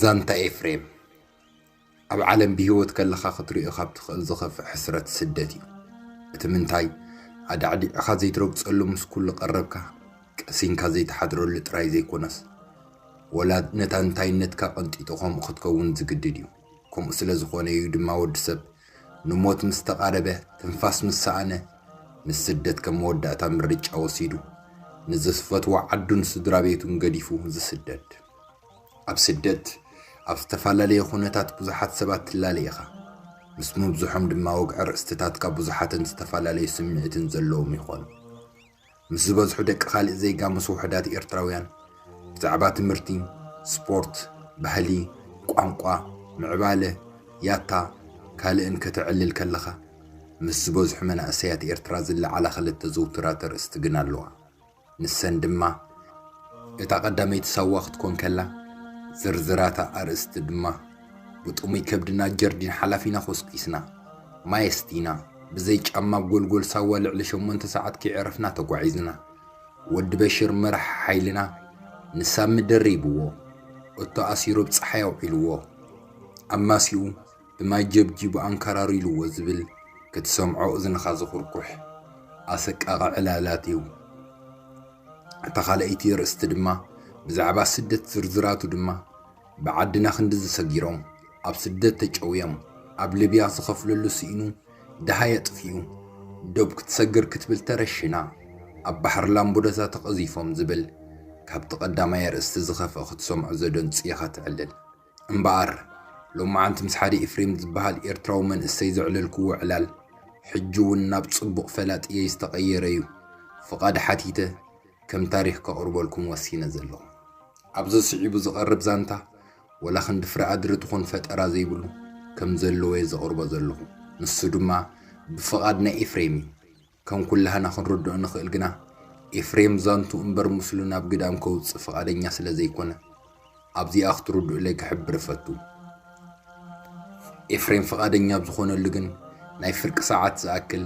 ዛንታ ኤፍሬም። ኣብ ዓለም ብህይወት ከለኻ ክትሪኦ ካብ ትኽእል ዝኸፍእ ሕስረት ስደት እዩ። እቲ ምንታይ፣ ኣዳዕዲዕኻ ዘይትረግጸሉ ምስ ኩሉ ቀረብካ፣ ቀሲንካ ዘይትሓድረሉ ጥራይ ዘይኮነስ፣ ወላ ነታ እንታይነትካ ቀንጢጡ ከምኡ ክትከውን ዝግድድ እዩ። ከምኡ ስለ ዝኾነ እዩ ድማ ወዲ ሰብ ንሞት ምስ ተቓረበ፣ ትንፋስ ምስ ሰኣነ፣ ንስደት ከም መወዳእታ ምርጫ ወሲዱ፣ ንዝፈትዎ ዓዱን ስድራ ቤቱን ገዲፉ ዝስደድ። ኣብ ስደት፣ ኣብ ዝተፈላለየ ኩነታት ብዙሓት ሰባት ትላለ ኢኻ። ምስ ምብዝሖም ድማ ወግዒ ርእስትታትካ ብዙሓትን ዝተፈላለየ ስምዒትን ዘለዎም ይኾኑ። ምስ ዝበዝሑ ደቂ ካልእ ዜጋ፣ ምስ ውሑዳት ኤርትራውያን፣ ብዛዕባ ትምህርቲ፣ ስፖርት፣ ባህሊ፣ ቋንቋ፣ ምዕባለ፣ ያታ፣ ካልእን ከተዕልል ከለኻ፣ ምስ ዝበዝሑ መናእሰያት ኤርትራ ዝለዓላ ክልተ ዝውቱራት ኣርእስቲ ግን ኣለዋ። ንሰን ድማ፣ እታ ቀዳመይቲ ሳዋ ክትኮን ከላ፣ ዝርዝራታ ኣርእስቲ ድማ፣ ብጥሙይ ከብድና ጀርዲን ሓላፊና ኮስኪስና፣ ማይ ኣስቲና፣ ብዘይ ጫማ ጎልጎል ሳዋ ልዕሊ ሸሞንተ ሰዓት ከይዕረፍና ተጓዒዝና፣ ወዲ በሽር መራሕ ሓይልና ንሳሚ ደሪብዎ፣ እቶ ኣሲሩ ኣብ ጸሓይ ኣውዒልዎ፣ ኣማሲኡ ብማይ ጀብጂቡ ኣንከራሪልዎ ዝብል ክትሰምዖ እዝንኻ ዝኹርኩሕ ኣሰቃቒ ዕላላት እዩ። እታ ካልኣይቲ ርእስቲ ድማ ብዛዕባ ስደት ዝርዝራቱ ድማ ብዓድና ክንድዚ ሰጊሮም፣ ኣብ ስደት ተጨውዮም፣ ኣብ ሊብያ ዝኸፍለሉ ስኢኑ፣ ደሃይ ኣጥፊኡ፣ ዶብ ክትሰግር ክትብል ተረሽና፣ ኣብ ባሕሪ ላምቡደዛ ተቐዚፎም ዝብል ካብቲ ቀዳማይ ኣርእስቲ ዝኸፍአ ክትሰምዖ ዘደንጹ ኢኻ ትዕልል። እምበኣር፣ ሎማዓንቲ ምስ ሓደ ኤፍሬም ዝበሃል ኤርትራዊ መንእሰይ ዘዕለልክዎ ዕላል፣ ሕጂ እውን ናብ ጽቡቕ ፈላጥየይ ዝተቐየረ እዩ። ፍቓድ ሓቲተ፣ ከም ታሪኽ ከቕርበልኩም ወሲነ ዘለኹ። ኣብዚ ስዒቡ ዝቐርብ ዛንታ፣ ወላ ክንዲ ፍረ ኣድሪ ትኹን ፈጠራ ዘይብሉ፣ ከም ዘለዎ እየ ዘቕርቦ ዘለኹ። ንሱ ድማ ብፍቓድ ናይ ኤፍሬም እዩ። ከም ኩላህና ክንርድኦ ንኽእል ግና፣ ኤፍሬም ዛንቱ እምበር ምስሉ ናብ ግዳም ከውጽእ ፍቓደኛ ስለ ዘይኮነ፣ ኣብዚኣ ክትርድኡለይ ክሕብር እፈቱ። ኤፍሬም ፍቓደኛ ኣብ ዝኾነሉ ግን፣ ናይ ፍርቂ ሰዓት ዝኣክል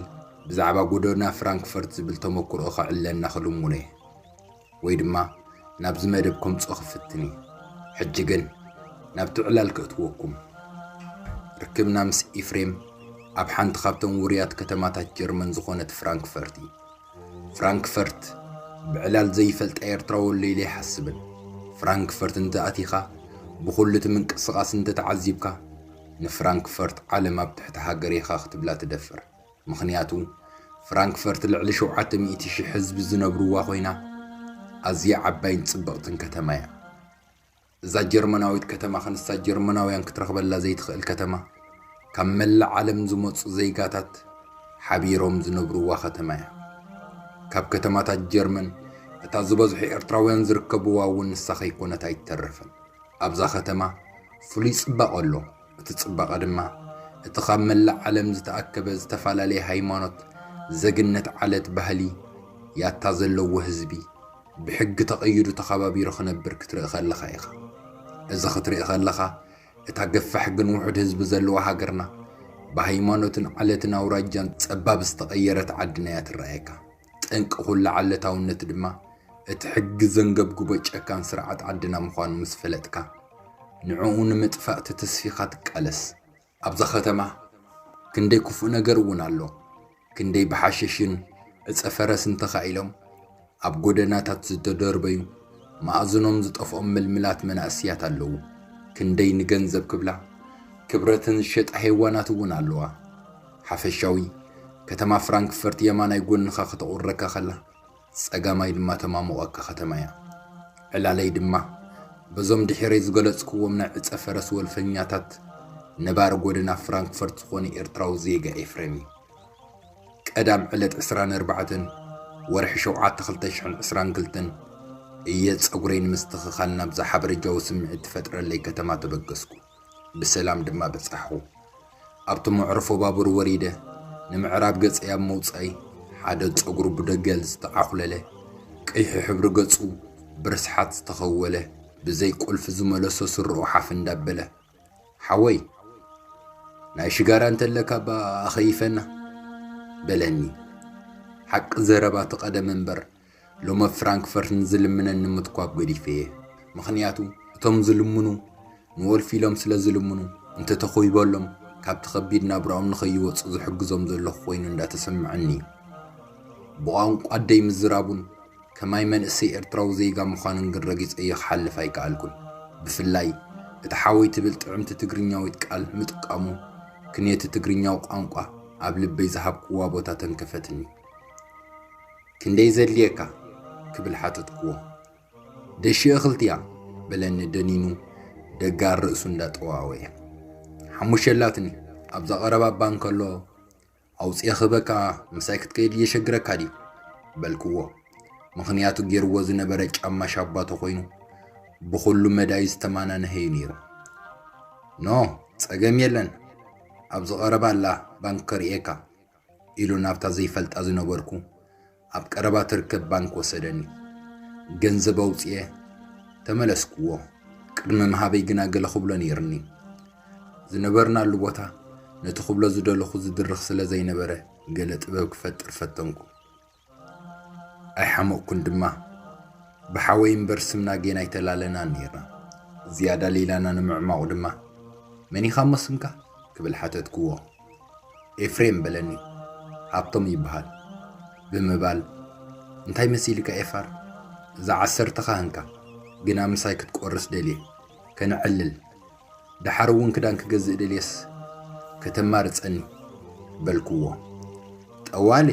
ብዛዕባ ጎደና ፍራንክፈርት ዝብል ተመክሮኡ ከዕልለና ክልምኖ እየ። ወይ ድማ ናብዚ መደብ ከምጽኦ ክፍትን እየ። ሕጂ ግን ናብቲ ዕላል ከእትወኩም። ርክብና ምስ ኤፍሬም ኣብ ሓንቲ ካብተን ውሩያት ከተማታት ጀርመን ዝኾነት ፍራንክፈርት እዩ። ፍራንክፈርት ብዕላል ዘይፈልጣ ኤርትራዊ ኣሎ ኢለ ኣይሓስብን። ፍራንክፈርት እንተኣቲኻ፣ ብኹሉ እቲ ምንቅስቓስ እንተተዓዚብካ፣ ንፍራንክፈርት ዓለም ኣብ ትሕቲ ሃገር ኢኻ ክትብላ ትደፍር። ምኽንያቱ፣ ፍራንክፈርት ልዕሊ ሸውዓተ ሚእቲ ሽሕ ህዝቢ ዝነብርዋ ኮይና፣ ኣዝያ ዓባይን ጽብቕትን ከተማ እያ። እዛ ጀርመናዊት ከተማ ክንሳ ጀርመናውያን ክትረኽበላ ዘይትኽእል ከተማ፣ ካብ መላእ ዓለም ዝመጹ ዜጋታት ሓቢሮም ዝነብርዋ ከተማ እያ። ካብ ከተማታት ጀርመን እታ ዝበዝሑ ኤርትራውያን ዝርከብዋ እውን ንሳ ከይኮነት ኣይትተርፍን። ኣብዛ ከተማ ፍሉይ ጽባቐ ኣሎ። እቲ ጽባቐ ድማ እቲ ካብ መላእ ዓለም ዝተኣከበ ዝተፈላለየ ሃይማኖት፣ ዘግነት ዓለት ባህሊ፣ ያታ ዘለዎ ህዝቢ፣ ብሕጊ ተቐይዱ ተኸባቢሩ ክነብር ክትርኢ ከለኻ ኢኻ። እዚ ክትርኢ ከለኻ፣ እታ ገፋሕ ግን ውሑድ ህዝቢ ዘለዋ ሃገርና፣ ብሃይማኖትን ዓለትን ኣውራጃን ጸባብ ዝተቐየረት ዓድና እያ ትረኣየካ። ጠንቂ ኩሉ ዓለታውነት ድማ፣ እቲ ሕጊ ዘንገብግቦ ጨካን ስርዓት ዓድና ምዃኑ ምስ ፈለጥካ፣ ንዕኡ ንምጥፋእ ተተስፊኻ ትቃለስ። ኣብዛ ከተማ ክንደይ ክፉእ ነገር እውን ኣሎ። ክንደይ ብሓሸሽን ዕጸ ፈረስን ተኻኢሎም ኣብ ጎደናታት ዝተደርበዩ፣ መኣዝኖም ዝጠፍኦም ምልምላት መናእስያት ኣለዉ። ክንደይ ንገንዘብ ክብላ ክብረተን ዝሸጣ ሄዋናት እውን ኣለዋ። ሓፈሻዊ፣ ከተማ ፍራንክፈርት የማናይ ጎንኻ ከተቑረካ ከላ፣ ጸጋማይ ድማ ተማሙቐካ ከተማ እያ። ዕላለይ ድማ በዞም ድሒረይ ዝገለጽክዎም ናይ ዕጸ ፈረስ ወልፈኛታት ነባሪ ጎደና ፍራንክፈርት ዝኾነ ኤርትራዊ ዜጋ ኤፍሬም እዩ። ቀዳም ዕለት ዕስራን ኣርባዕተን ወርሒ ሸውዓተ ክልተ ሽሕን ዕስራን ክልተን እየ ጸጉረይ ንምስትኽኻል ናብዛ ሓበረጃዊ ስምዒት ትፈጥረለይ ከተማ ተበገስኩ። ብሰላም ድማ በጻሕኹ። ኣብቲ መዕርፎ ባቡር ወሪደ፣ ንምዕራብ ገጸይ ኣብ ምውጻይ፣ ሓደ ጸጉሩ ብደገል ዝተዓኹለለ፣ ቀይሕ ሕብሪ ገጹ ብርስሓት ዝተኸወለ፣ ብዘይ ቁልፊ ዝመለሶ ስረኡ ሓፍ እንዳበለ፣ "ሓወይ፣ ናይ ሽጋራ እንተለካ እባ ኣኸይፈና?" በለኒ። ሓቂ ዘረባ እቲ ቀደም እምበር፣ ሎሚ ኣብ ፍራንክፈርት ንዝልምነኒ ምትኳብ ገዲፈ እየ። ምኽንያቱ፣ እቶም ዝልምኑ ንወልፊ ኢሎም ስለ ዝልምኑ፣ እንተተኾይበሎም ካብቲ ከቢድ ናብራኦም ንኸይወፁ ዝሕግዞም ዘለኹ ኮይኑ እንዳተሰምዐኒ እዩ። ብቋንቋ ኣደይ ምዝራቡን ከማይ መንእሰይ ኤርትራዊ ዜጋ ምዃንን ግን ረጊጸዮ ክሓልፍ ኣይከኣልኩን። ብፍላይ እቲ ሓወይ ትብል ጥዕምቲ ትግርኛዊት ቃል ምጥቃሙ ክንየቲ ትግርኛዊ ቋንቋ ኣብ ልበይ ዝሃብክዋ ቦታ ተንከፈትኒ። "ክንደይ ዘድልየካ?" ክብል ሓተትክዎ። "ደሽዮ ክልቲያ?" በለኒ ደኒኑ ደጋር ርእሱ እንዳጠዋወየ። "ሓሙሽተ ኣላትኒ፣ ኣብዛ ቀረባ ባንክ ኣሎ፣ ኣውጽኤ ክህበካ፣ ምሳይ ክትከይድ የሸግረካ ድዩ?" በልክዎ። ምኽንያቱ ጌርዎ ዝነበረ ጫማ ሻባቶ ኮይኑ ብኹሉ መዳዩ ዝተማናነሀ እዩ ነይሩ። "ኖ፣ ጸገም የለን፣ ኣብዚ ቀረባ ኣላ ባንክ ከርእየካ" ኢሉ ናብታ ዘይፈልጣ ዝነበርኩ ኣብ ቀረባ ትርከብ ባንክ ወሰደኒ። ገንዘብ ኣውጽኤ ተመለስክዎ። ቅድሚ ምሃበይ ግና ገለ ክብሎ ነይርኒ። ዝነበርናሉ ቦታ ነቲ ክብሎ ዝደለኹ ዝድርኽ ስለ ዘይነበረ፣ ገለ ጥበብ ክፈጥር ፈተንኩ። ኣይሓመቕኩን ድማ። ብሓወይ እምበር ስምና ጌና ኣይተላለናን ነይርና። ዝያዳ ሌላና ንምዕማቑ ድማ፣ "መን ኢኻ እሞ ስምካ?" ክብል ሓተትክዎ። "ኤፍሬም" በለኒ። "ሃብቶም ይበሃል" ብምባል፣ "እንታይ መሲልካ ኤፋር? እዛ ዓሰርተኻ ህንካ፣ ግና ምሳይ ክትቆርስ ደልየ፣ ከነዕልል፣ ደሓር እውን ክዳን ክገዝእ ደልየስ ከተማርጸኒ" በልክዎ። "ጠዋሊ፣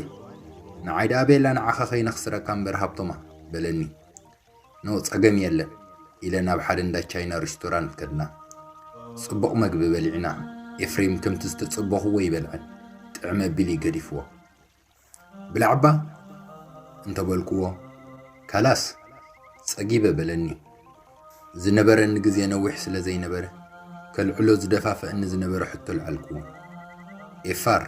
ንዓይ ደኣ ቤላ ንዓኻ ከይነኽስረካ እምበር ሃብቶማ" በለኒ። "ኖ፣ ጸገም የለን" ኢለ ናብ ሓደ እንዳ ቻይና ሬስቶራንት ከድና። ጽቡቕ መግቢ በሊዕና። ኤፍሬም ከምቲ ዝተጸበኽዎ ኣይበልዐን። ጥዕም ኣቢሉ እዩ ገዲፍዎ። "ብላዕባ" እንተበልክዎ፣ "ካላስ፣ ጸጊበ" በለኒ። ዝነበረኒ ግዜ ነዊሕ ስለ ዘይነበረ፣ ከልዕሎ ዝደፋፍኣኒ ዝነበረ ሕቶ ኣልዓልክዎ። "ኤፋር፣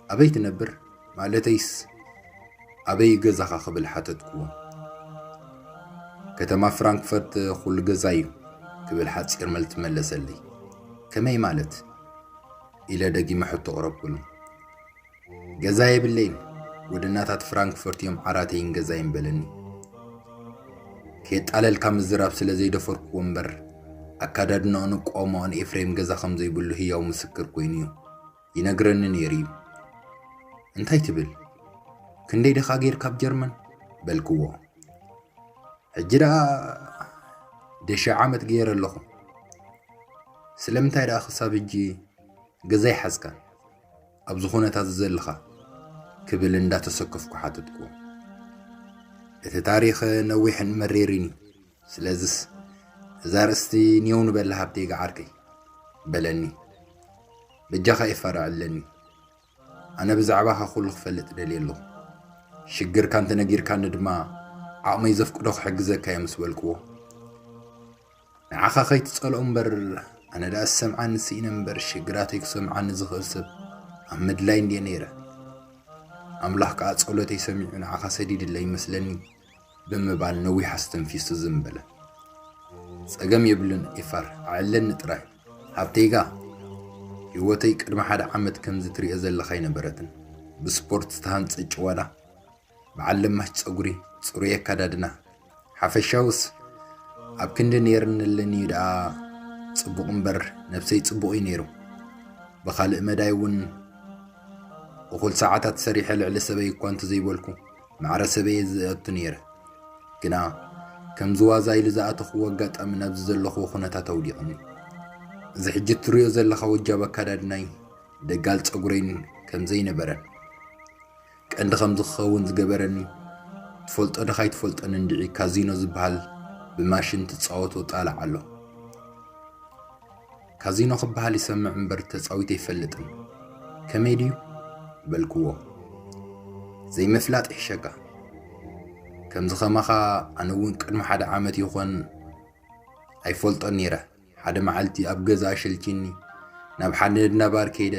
ኣበይ ትነብር? ማለተይስ፣ ኣበይ እዩ ገዛኻ?" ክብል ሓተትክዎ። "ከተማ ፍራንክፈርት ኩሉ ገዛ እዩ" ክብል ሓጺር መልሲ መለሰለይ። "ከመይ ማለት?" ኢለ ደጊመ ሕቶ ኣቕረብኩሉ። "ገዛ የብለይን፣ ጎደናታት ፍራንክፈርት እዮም ዓራተይን ገዛይን" በለኒ። ከየጣለልካ ምዝራብ ስለ ዘይደፈርኩዎ እምበር፣ ኣካዳድናኡን ኣቋውማኡን ኤፍሬም ገዛ ከም ዘይብሉ ህያው ምስክር ኮይኑ እዩ። ይነግረኒ ነይሩ እዩ። "እንታይ ትብል? ክንደይ ዲኻ ጌርካ ኣብ ጀርመን?" በልክዎ። "ሕጂ ደኣ ደሽ ዓመት ገይረ ኣለኹ። ስለምንታይ ደኣ ክሳብ ሕጂ ገዛ ይሓዝካ? ኣብዚ ኩነታት ዘለኻ?" ክብል እንዳተሰከፍኩ ሓተትኩዎ። "እቲ ታሪኽ ነዊሕን መሪርን እዩ። ስለዝስ እዛ ኣርእስቲ ኔው ንበላ ሃብተይ ገዓርከይ" በለኒ። "በጃኻ ኤፋር ኣዕለኒ። ኣነ ብዛዕባኻ ኩሉ ክፈልጥ ደልየ ኣለኹ። ሽግርካ እንተነጊርካኒ ድማ ዓቕመይ ዘፍቅዶ ክሕግዘካ እየ" ምስ በልክዎ፣ "ንዓኻ ከይትጸልኦ እምበር፣ ኣነ ደኣ ዝሰምዓኒ ስኢነ እምበር፣ ሽግራተይ ክሰምዓኒ ዝኽእል ሰብ ኣብ ምድላይ እንድየ ነይረ። ኣምላኽ ከኣ ጸሎተይ ሰሚዑ ንዓኻ ሰዲድለይ ይመስለኒ" ብምባል ነዊሕ ኣስተንፊሱ ዝም በለ። "ጸገም የብሉን ኤፋር፣ ኣዕለኒ ጥራይ። ሃብተይጋ፣ ህይወተይ ቅድሚ ሓደ ዓመት ከምዚ ትሪኦ ዘለኻ ኣይነበረትን። ብስፖርት ዝተሃንጸ ጭዋዳ፣ በዓል ለማች ጸጉሪ፣ ጽሩይ ኣከዳድና፣ ሓፈሻውስ ኣብ ክንዲ ነይርኒ ኣለኒ ደኣ ጽቡቕ እምበር፣ ነብሰይ ጽቡቕ እዩ ነይሩ። ብኻልእ መዳይ እውን እኹል ሰዓታት ሰሪሐ ልዕሊ ሰበይ እኳ እንተዘይበልኩ፣ ማዕረ ሰበየ ዝኣቱ ነይረ። ግና ከምዚ ዋዛ ኢሉ ዝኣተኽዎ ኣጋጣሚ ናብዚ ዘለኽዎ ኩነታት ኣውዲቕኒ። እዚ ሕጂ እትሪኦ ዘለኻ ወጃብ ኣከዳድናይ፣ ደጋል ጸጉረይን ከም ዘይነበረን፣ ቀንዲ ከምዚ ክኸውን ዝገበረኒ፣ ትፈልጦ ዶ ኣይትፈልጦን እንድዒ፣ ካዚኖ ዝበሃል ብማሽን ትጻወቶ ጣልዕ ኣሎ። ካዚኖ ክበሃል ይሰምዕ እምበር ተጻዊተ ኣይፈልጥን። ከመይ ድዩ?" በልክዎ። "ዘይምፍላጥ ይሕሸካ። ከምዚ ከማኻ ኣነ እውን ቅድሚ ሓደ ዓመት ይኾን ኣይፈልጦን ነይረ። ሓደ መዓልቲ ኣብ ገዛ ኣሸልቺኒ፣ ናብ ሓደ እንዳ ባር ከይደ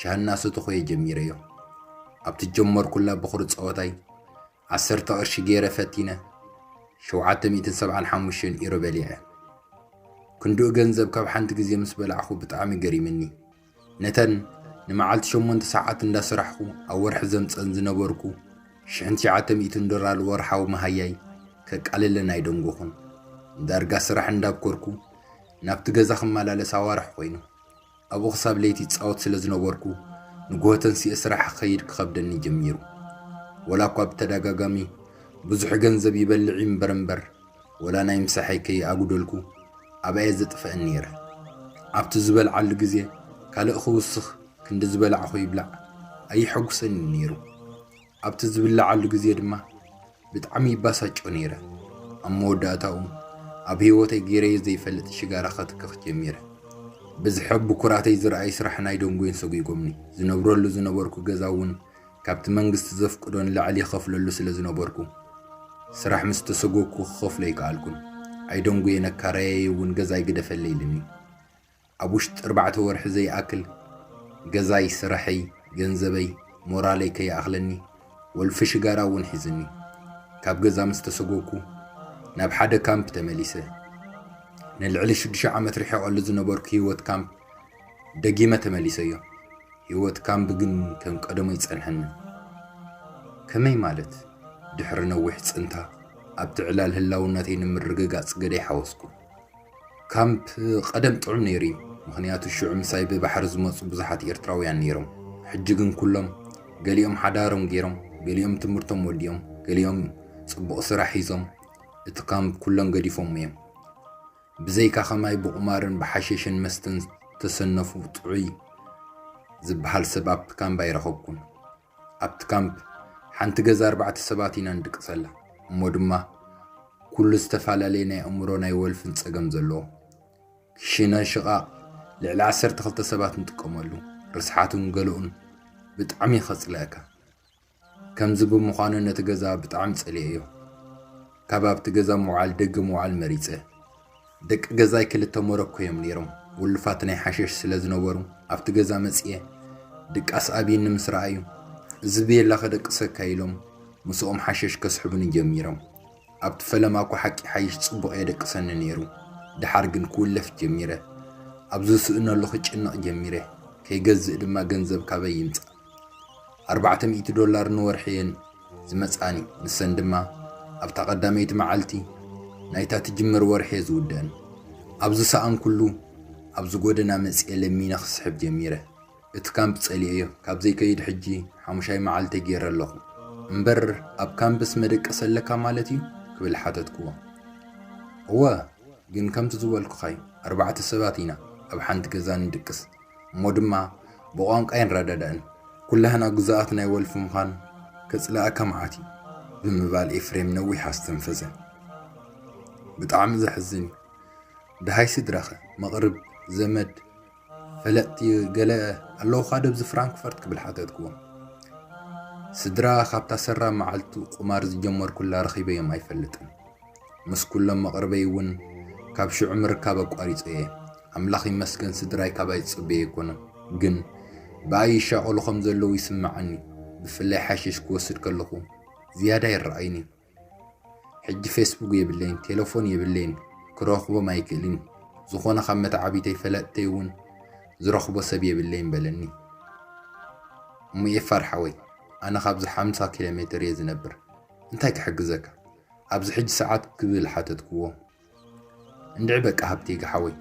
ሻሂ እናሰተኹ እየ ጀሚረዮ። ኣብቲ ጀመርኩላ ብኹሪ ጸወታይ፣ ዓሰርተ ቅርሺ ገይረ ፈቲነ፣ ሸውዓተ ሚእትን ሰብዓን ሓሙሽተን ኢሮ በሊዐ። ክንድኡ ገንዘብ ካብ ሓንቲ ግዜ ምስ በላዕኹ ብጣዕሚ ገሪምኒ። ነተን ንመዓልቲ ሸሞንተ ሰዓት እንዳሰራሕኹ ኣብ ወርሒ ዘምጸን ዝነበርኩ ሽሕን ትሽዓተ ሚእትን ዶላር ወርሓዊ መሃያይ ከቃልለን ኣይደንጎኹን። ዳርጋ ስራሕ እንዳብኮርኩ ናብቲ ገዛ ክመላለስ ኣዋርሕ ኮይኑ። ኣብኡ ክሳብ ለይቲ ይጻወት ስለ ዝነበርኩ፣ ንግሆ ተንሲኤ ስራሕ ክኸይድ ክኸብደኒ ጀሚሩ። ወላ እኳ ብተደጋጋሚ ብዙሕ ገንዘብ ይበልዕ እምበር እምበር፣ ወላ ናይ ምሳሐይ ከይኣጉደልኩ ኣብኣ እየ ዘጥፍአን ነይረ። ኣብቲ ዝበልዓሉ ግዜ ካልእ ክውስኽ ክንዲ ዝበላዕኹ ይብላዕ ኣይሐጉሰኒ ነይሩ። ኣብቲ ዝብልዓሉ ግዜ ድማ ብጣዕሚ ይባሳጮ ነይረ። ኣብ መወዳእታኡ ኣብ ህይወተይ ገይረዮ ዘይፈልጥ ሽጋራ ከትክኽ ጀሚረ። ብዝሐ ብኩራተይ ዝረኣይ ስራሕ ናይ ደንጎይን ሰጒጎምኒ። ዝነብረሉ ዝነበርኩ ገዛ እውን ካብቲ መንግስቲ ዘፍቅዶ ንላዕሊ ይኸፍለሉ ስለ ዝነበርኩ፣ ስራሕ ምስ ተሰጎግኩ ክኸፍሎ ኣይከኣልኩን። ኣይደንጉየ ነካራየይ እውን ገዛ ኣይግደፈለይ ኢልኒ። ኣብ ውሽጢ ኣርባዕተ ወርሒ ዘይኣክል ገዛይ፣ ስራሐይ፣ ገንዘበይ፣ ሞራለይ ከይኣኽለኒ ወልፊ ሽጋራ እውን ሒዝኒ። ካብ ገዛ ምስ ተሰጎግኩ ናብ ሓደ ካምፕ ተመሊሰ። ንልዕሊ ሽዱሽተ ዓመት ርሒቐሉ ዝነበርኩ ህይወት ካምፕ ደጊመ ተመሊሰዮ። ህይወት ካምፕ ግን ከም ቀደሙ ኣይጸንሐንን። ከመይ ማለት? ድሕሪ ነዊሕ ጽንታ ኣብቲ ዕላል ህላውነተይ ንምርግጋጽ ገደይ ሓወስኩ። ካምፕ ቀደም ጥዑም ነይሩ እዩ፣ ምኽንያቱ ሽዑ ምሳይ ብባሕሪ ዝመጹ ብዙሓት ኤርትራውያን ነይሮም። ሕጂ ግን ኩሎም፣ ገሊኦም ሓዳሮም ገይሮም፣ ገሊኦም ትምህርቶም ወዲኦም፣ ገሊኦም ጽቡቕ ስራሕ ሒዞም እቲ ካምፕ ኩሎም ገዲፎም እዮም። ብዘይካ ከማይ ብቁማርን ብሓሽሽን መስተን ዝተሰነፉ ጥዑይ ዝበሃል ሰብ ኣብቲ ካምፕ ኣይረኸብኩን። ኣብቲ ካምፕ ሓንቲ ገዛ ኣርባዕተ ሰባት ኢና ንድቅሰላ። እሞ ድማ ኩሉ ዝተፈላለየ ናይ ኣእምሮ ናይ ወልፍን ጸገም ዘለዎ። ክሽነ ሽቓቕ ልዕሊ ዓሰርተ ክልተ ሰባት ንጥቀመሉ። ርስሓቱን ገለኡን ብጣዕሚ ከጽልአካ። ከምዚ ብምዃኑ ነቲ ገዛ ብጣዕሚ ጸሊኤዮ። ካብ ኣብቲ ገዛ ምውዓል ደገ ምውዓል መሪጸ። ደቂ ገዛይ ክልተ ሞሮኮ እዮም ነይሮም። ውሉፋት ናይ ሓሸሽ ስለ ዝነበሩ ኣብቲ ገዛ መጽየ ድቃስ ኣብይኒ ምስ ረኣዩ፣ "እዚ ቤላ ከደቅሰካ" ኢሎም ምስኦም ሓሸሽ ከስሕቡኒ ጀሚሮም። ኣብቲ ፈለማ እኮ ሓቂ ሓይሽ ጽቡቕ የደቅሰኒ ነይሩ። ደሓር ግን ክውለፍ ጀሚረ። ኣብ ዝስእነሉ ክጭነቕ ጀሚረ። ከይገዝእ ድማ ገንዘብ ካበይ ይምጻእ? ኣርባዕተ ሚእቲ ዶላር ንወርሒ እየን ዝመጻኒ። ንሰን ድማ ኣብታ ቀዳመይቲ መዓልቲ ናይታ ትጅምር ወርሒ እየ ዝውደአን። ኣብ ዝሰኣንኩሉ ኣብዚ ጎደና መጽየ ለሚነ ክስሕብ ጀሚረ። እቲ ካምፕ ጸሊኤዮ። ካብ ዘይከይድ ሕጂ ሓሙሻይ መዓልተይ ገይረ ኣለኹ። እምበር ኣብ ካምፕስ መደቀሲ ኣለካ ማለት እዩ? ክብል ሓተትክዎ። እወ፣ ግን ከምቲ ዝበልኩኻ እዩ፣ ኣርባዕተ ሰባት ኢና ኣብ ሓንቲ ገዛ ንድቅስ። እሞ ድማ ብቋንቋ ኣይንረዳዳእን። ኩላህና ግዙኣት ናይ ወልፊ ምዃን ከጽልኣካ መዓት እዩ፣ ብምባል ኤፍሬም ነዊሕ ኣስተንፈሰ። ብጣዕሚ ዘሕዝን እዩ። ደሃይ ስድራኸ፣ መቕርብ፣ ዘመድ፣ ፈለጥቲ ገለ ኣለውኻ ዶ ኣብዚ ፍራንክፈርት? ክብል ሓተትክዎ። ስድራ ካብታ ሰራ መዓልቱ ቁማር ዝጀመርኩላ ረኺበዮም ኣይፈልጥን። ምስ ኩሎም መቕርበይ እውን ካብ ሽዑ ምርካብ ኣቋሪጸ እየ። ኣምላኽ ይመስገን ስድራይ ካባይ ዝጽበዮ ኣይኮኑን። ግን ብኣይ ይሻቐሉ ከም ዘለዉ ይስምዓኒ። ብፍላይ ሓሽሽ ክወስድ ከለኹ ዝያዳ ይረኣዩኒ። ሕጂ ፌስቡክ የብለይን፣ ቴሌፎን የብለይን፣ ክረኽቦም ኣይክእልን። ዝኾነ ካብ መተዓቢተይ ፈለጥተይ እውን ዝረኽቦ ሰብ የብለይን በለኒ። እሞ ኤፋር ሓወይ፣ ኣነ ካብዚ ሓምሳ ኪሎ ሜትር እየ ዝነብር። እንታይ ክሕግዘካ? ኣብዚ ሕጂ ሰዓት ክብል ሓተትክዎ። እንድዒ በቃ ሃብቴ ሓወይ፣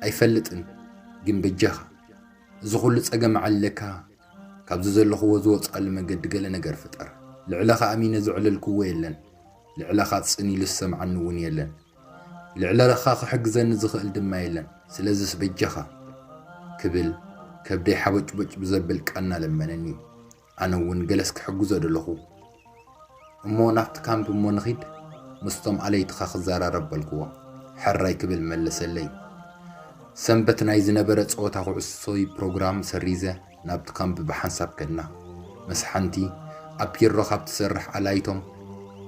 ኣይፈልጥን፣ ግን በጃኻ እዚ ኩሉ ጸገም ዓሊለካ ካብዚ ዘለኽዎ ዝወጽኣሉ መገዲ ገለ ነገር ፍጠር። ልዕለኻ ኣሚነ ዘዕለልክዎ የለን። ልዕለኻ ጽን ኢሉ ዝሰምዓኒ እውን የለን። ልዕለኻ ክሕግዘኒ ዝኽእል ድማ የለን። ስለዚስ በጃኻ ክብል ከብደይ ሓበጭበጭ ብዘብል ቃና ለመነኒ። ኣነ እውን ገለስ ክሕግዞ ደለኹ። እሞ ናብቲ ካምፕ እሞ ንኺድ፣ ምስቶም ኣለይትኻ ክዘራረብ በልክዎ። ሕራይ ክብል መለሰለይ። ሰንበት ናይ ዝነበረ ጸወታ ኩዕሶይ ፕሮግራም ሰሪዘ ናብቲ ካምፕ ብሓንሳብ ከድና። ምስ ሓንቲ ኣብ ፒሮ ካብ ትሰርሕ ኣላይቶም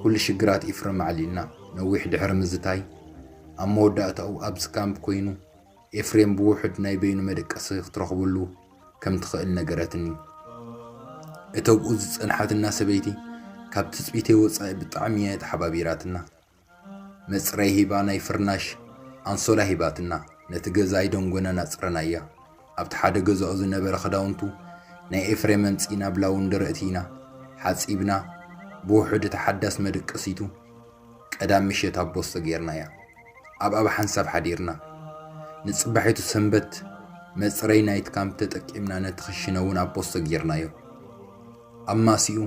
ኩሉ ሽግራት ኢፍረም ኣዕሊልና። ነዊሕ ድሕሪ ምዝታይ ኣብ መወዳእታኡ ኣብዚ ካምፕ ኮይኑ ኤፍሬም ብውሑድ ናይ በይኑ መደቀሲ ክትረኽበሉ ከም ትኽእል ነገረትኒ። እተብኡ ዝጸንሓትና ሰበይቲ ካብ ትጽቢተይ ወጻኢ ብጣዕሚ እያ ተሓባቢራትና። መጽረይ ሂባ ናይ ፍርናሽ ኣንሶላ ሂባትና። ነቲ ገዛ ኣይደንጎናን ኣጽረናያ። ኣብቲ ሓደ ገዛኡ ዝነበረ ክዳውንቱ ናይ ኤፍሬም ኣምጺእና ኣብ ላውንደሪ እቲና ሓጺብና። ብውሑድ እቲ ሓዳስ መደቀሲቱ ቀዳም ምሸት ኣብ ቦስቶ ጌርናያ። ኣብኣ ብሓንሳብ ሓዲርና። ንጽባሒቱ ሰንበት መጽረይ ናይት ካምፕ ተጠቂምና ነቲ ክሽነ እውን ኣብ ፖስቶ ጌርናዮ። ኣብ ማሲኡ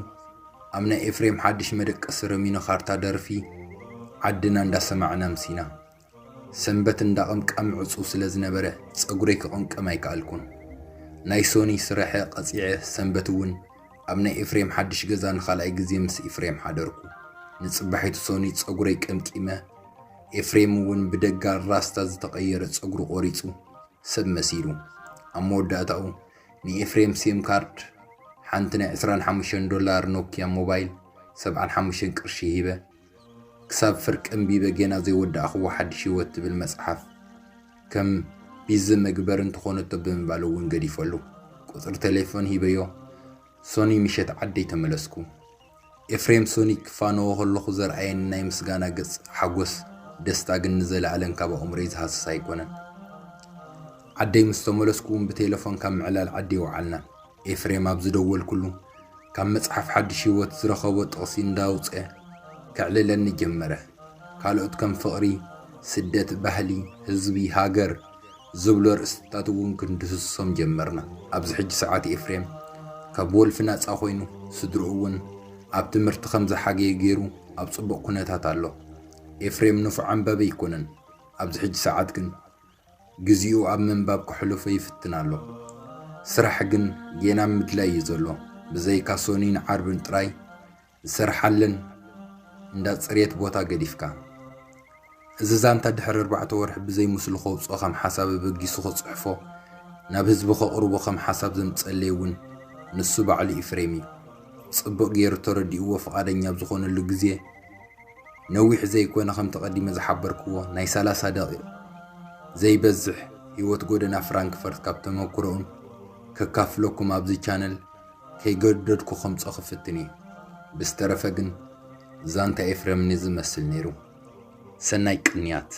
ኣብ ናይ ኤፍሬም ሓድሽ መደቀሲ ረሚኖ ካርታ ደርፊ ዓድና እንዳሰማዕና ኣምሲና። ሰንበት እንዳቐምቃሚ ዕጹው ስለ ዝነበረ ጸጉረይ ክቕምቀም ኣይከኣልኩን። ናይ ሶኒ ስረሐ ቀጺዐ ሰንበት እውን ኣብ ናይ ኤፍሬም ሓድሽ ገዛ ንኻልኣይ ግዜ ምስ ኤፍሬም ሓደርኩ። ንጽባሒቱ ሶኒ ጸጉረይ ቀምቂመ፣ ኤፍሬም እውን ብደጋ ራስታ ዝተቐየረ ጸጉሩ ቆሪጹ ሰብ መሲሉ። ኣብ መወዳእታኡ ንኤፍሬም ሲም ካርድ ሓንቲ ናይ ዕስራን ሓሙሽተን ዶላር ኖኪያ ሞባይል ሰብዓን ሓሙሽተን ቅርሺ ሂበ። ክሳብ ፍርቂ ኣንቢበ ጌና ዘይወዳእኽዎ ሓድሽ ህይወት ትብል መጽሓፍ ከም ቢዚ መግበር እንተኾነቶ ብምባል እውን ገዲፈሉ። ቁጽሪ ቴሌፎን ሂበዮ። ሶኒ ምሸት ዓደይ ተመለስኩ። ኤፍሬም ሶኒ ክፋነዎ ከለኹ ዘርኣየኒ ናይ ምስጋና ገጽ ሓጎስ፣ ደስታ ግን ንዘለኣለም ካብ ኣእምሮይ ዝሃስስ ኣይኮነን። ዓደይ ምስ ተመለስኩ እውን ብቴሌፎን ካብ ምዕላል ዓዲ ይወዓልና። ኤፍሬም ኣብ ዝደወልኩሉ ካብ መጽሓፍ ሓድሽ ህይወት ዝረኸቦ ጥቕሲ እንዳውጸ ከዕልለኒ ጀመረ። ካልኦት ከም ፍቕሪ፣ ስደት፣ ባህሊ፣ ህዝቢ፣ ሃገር ዝብሉ ኣርእስትታት እውን ክንድህስሶም ጀመርና። ኣብዚ ሕጂ ሰዓት ኤፍሬም ካብ ወልፊ ናጻ ኮይኑ፣ ስድርኡ እውን ኣብ ትምህርቲ ከም ዝሓገየ ገይሩ ኣብ ጽቡቕ ኩነታት ኣሎ። ኤፍሬም ንፉዕ ኣንባቢ ኣይኮነን። ኣብዚ ሕጂ ሰዓት ግን ግዜኡ ኣብ ምንባብ ከሕልፎ ይፍትን ኣሎ። ስራሕ ግን ጌና ኣብ ምድላይ እዩ ዘሎ። ብዘይካ ሶኒን ዓርብን ጥራይ ዝሰርሓለን እንዳ ጽሬት ቦታ ገዲፍካ። እዚ ዛንታ ድሕሪ ኣርባዕተ ወርሒ ብዘይ ምስሉ ከውጽኦ ከም ሓሳብ ኣበጊሱ ክጽሕፎ፣ ናብ ህዝቢ ከቕርቦ ከም ሓሳብ ዘምጸለይ እውን ንሱ ባዕሉ ኤፍሬም እዩ። ጽቡቕ ገይሩ ተረዲእዎ ፍቓደኛ ኣብ ዝኾነሉ ግዜ፣ ነዊሕ ዘይኮነ ከም ተቐዲመ ዝሓበርክዎ ናይ ሰላሳ ደቂቕ ዘይበዝሕ ህይወት ጎደና ፍራንክፈርት ካብ ተመኩሮኡን ከካፍለኩም ኣብዚ ቻነል ከይገደድኩ ከምጾ ክፍትን እየ። ብዝተረፈ ግን ዛንታ ኤፍሬም ንዝመስል ነይሩ። ሰናይ ቅንያት።